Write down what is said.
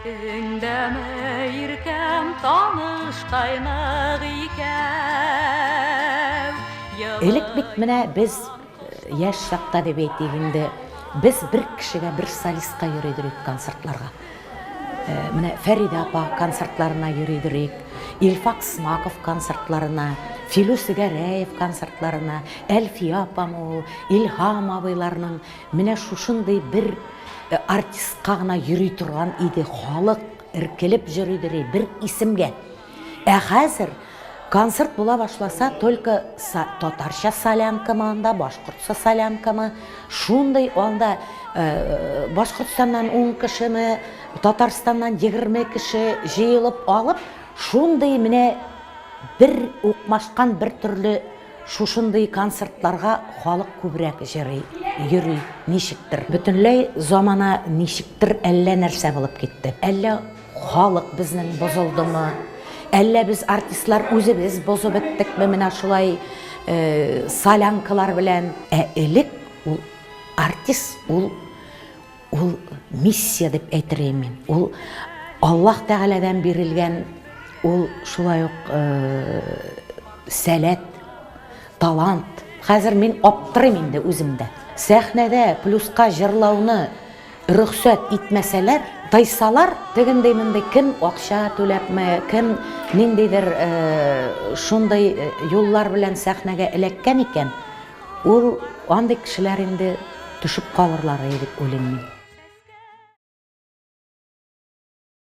Өңдәмә иркәм таныш кайнак икәү. Элек бит менә без яшь чакта дип әйтик инде, без бер кешегә, бер солистка йөридер идек концертларга. Менә Фәридә апа концертларына йөридер идек, Илфак Смаков концертларына, Филүс Гәрәев концертларына, Әлфия апамы ул, Илһам абыйларның менә шушындый бер артистка гына йөри торган иде, халык эркелеп йөридер иде бер исемгә. Ә хәзер концерт була башласа, только татарча солянкамы анда, башкортча солянкамы, шундый анда Башкортстаннан 10 кешеме, Татарстаннан 20 кеше җыелып алып, шундый менә бер укмашкан бер төрле шушындый концертларга халык күбрәк җырый, йөри, ничектер. Бөтенләй замана ничектер әллә нәрсә булып китте. Әллә халык безнең бозылдымы, әллә без артистлар үзебез бозып беттекме менә шулай солянкалар белән. Ә элек ул артист, ул ул миссия дип әйтер идем мин. Ул Аллаһ Тәгаләдән бирелгән, ул шулай ук сәләт, талант. Хәзер мин аптырыйм инде үзем дә. Сәхнәдә плюска җырлауны рөхсәт итмәсәләр, тыйсалар, тегендей-мондый кем акча түләпме, кем ниндидер шундый юллар белән сәхнәгә эләккән икән, ул андый кешеләр инде төшеп калырлар дип уйлыйм мин.